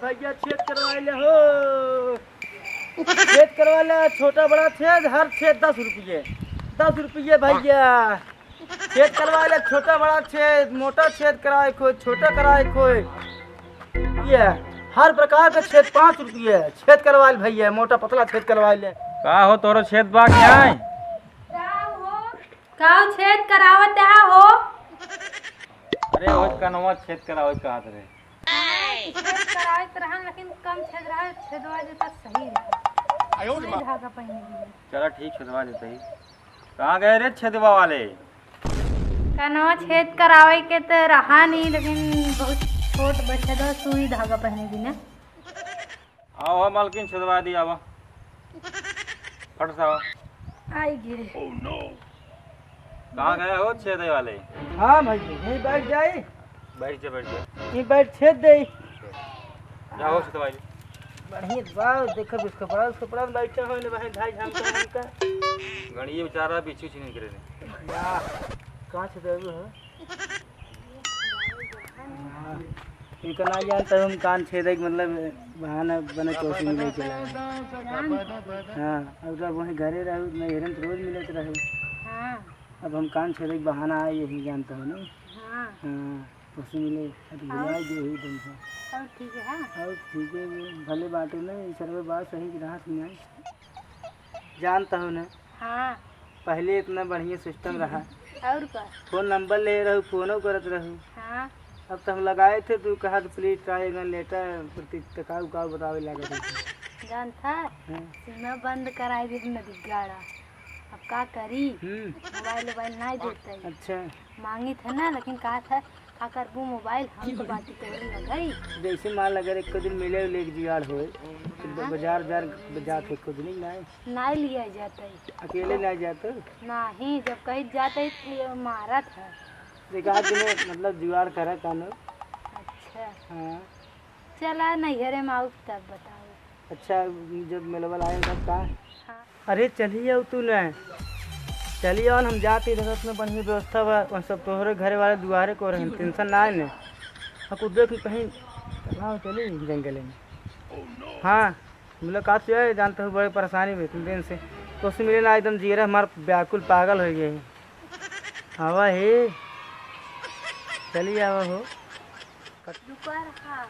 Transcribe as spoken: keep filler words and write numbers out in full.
भैया छेद करवाइ ले हो, छेद करवाइ ले, छोटा बड़ा छेद, हर छेद दस रुपये, दस रुपये भैया। छेद करवाइ ले, छोटा बड़ा छेद, मोटा छेद कराए कोई, छोटा कराए कोई, ये हर प्रकार का छेद पाँच रुपये। छेद करवाइ ले भैया, मोटा पतला छेद करवाइ ले। का हो तोरो छेद बा क्या है? का हो छेद करावत है हो? अरे वो कनवा छेद करावत कहत रहे। छेद करावत रहन, लेकिन कम छेद रहा, छेदवा देता सही रहा। आयो रे माँ। धागा पहने के लिए। चला ठीक, छेदवा देते ही। कहाँ गए रे छेदवा वाले? कनवा छेद करावे के तो रहा नहीं, लेकिन बहुत छोट बा छेदवा, सुई धागा पहने बिना। आओ हो मालकिन, छेदवा दी, आवा। फट से आवा। आई गिरे। कहाँ गए हो छेदे वाले? हाँ भाई, यहीं बैठ जाई। बैठ जा, बैठ जा। ये बैठ छेद दे। जा हो छेदवा ले। बढ़िया बात, देखो बिस्को पड़ा, उसको पड़ा बैठे हो ने भाई, भाई हम तो हमका। गणिये बेचारा बिच्छू छिन करे ने। वाह, कहाँ छेदवा हो? हाँ, इनका ना जानता हम कान छेदे के मतलब बहाना बने कोसी मिले चला। हाँ, अब जब वहीं घरे रहू, नैहरन तो रोज मिलत रहू। हाँ। अब हम कान छेदे के बहाना आए, यही जानता हो ना। हाँ। हाँ, कोसी मिले, अब भुला गए ही तुमसे। और ठीक है? और ठीक है, वो भले बाटे ना, ई सरवे बात सही कि राहत में आई। जानता हो ना? हाँ। पहले इतना बढ़िया सिस्टम रहा। और का? फोन नंबर ले रहू, फोनो करत रहू। हाँ। अब तो हम लगाए थे, तू कहा तो प्लीज ट्राई अगेन लेटर, प्रति टका उका बतावे लागत है। जानता? हाँ। सीमा बंद कराए दे नदी गाड़ा। अब का करी? हम्म। मोबाइल वोबाइल नहीं देते। अच्छा। मांगी था ना, लेकिन कहा था, का करबू मोबाइल, हम तो बाटी तोरे लगाई। जैसे मान लगे एक दिन मिले उले एक जुगाड़ होए, तो हाँ। बाजार बाजार जात है खुद नहीं ना। नाई लिया जाता है। अकेले ना जाते? नहीं, जब कहीं जाते है तो ये मारत है। देखा आज ने मतलब जुगाड़ करा कानो। अच्छा। हाँ। चला नैहरे में आऊ तब बताओ। अच्छा, जब मिलवल आए तब का? हाँ। अरे चली आओ तू न, चली आओ न, हम जाते ही देखत में बढ़िया व्यवस्था बा, वहाँ सब तोहरे घरे वाले दुआरे को रहन, टेंशन ना है ने। हाँ, कुछ देख कहीं चलाओ, चली जंगल में। हाँ। मुलाकात से आए, जानते हो, बड़े परेशानी में इतने दिन से। तो उससे मिले ना, एकदम जियरा हमार व्याकुल पागल हो गए। आवा हे, चली आवा हो। रुका रहा।